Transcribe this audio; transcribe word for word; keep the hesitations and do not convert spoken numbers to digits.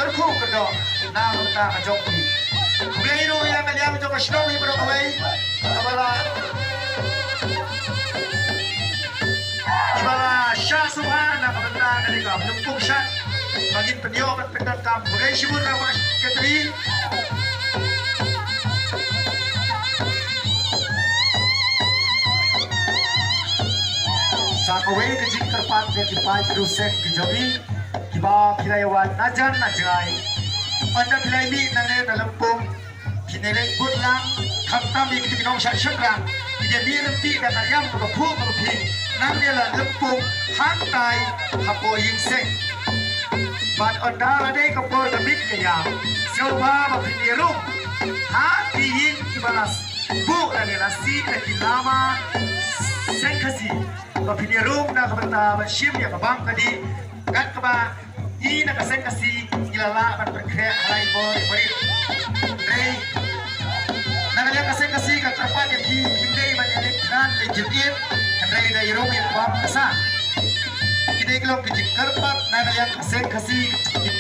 kyrkhu kyrdoh na ka bynta ka jong phi. Khublei ruh ïa ka liang jong ka shnong hi baroh kawei. Kaba la, kiba la shah sngewbha na ka bynta kane ka lympung shad ba ngin pynïoh ban pyndonkam. Khublei shibun Bah Secretary. Sa kawei ka jingkyrpad ïa ki paidbah seng ki jong ngi kiba phi la ïa wan na jan na jngai. Ynda phi la mih nangne na lympung, phin ïa leit bud lang, khamtam ïa kito ki nongshad shynrang, ki dei mih ryntih da ka riam kaba phuh kaba phi. Nangne la lympung hangtai hapoh ïing seng. Bad ynda la dei ka por ka miet ka ïaw, sngewbha ba phin ïa rung ha ki ïing kiba la buh lane la sih da ki lama seng Khasi. Ba phin ïa rung na ka bynta ban shim ïa ka bam ka dih, kat kaba ngi na ka seng Khasi ngi la lah ban pynkhreh ha la i bor i barit. Hynrei na ka liang ka seng Khasi ka kyrpad ïa phi, phim dei ban ïa leit khrang leit jingit, hynrei da ïa rung ïa ka bam ka sah. Ki dei ki long ki jingkyrpad na ka liang ka seng Khasi, ki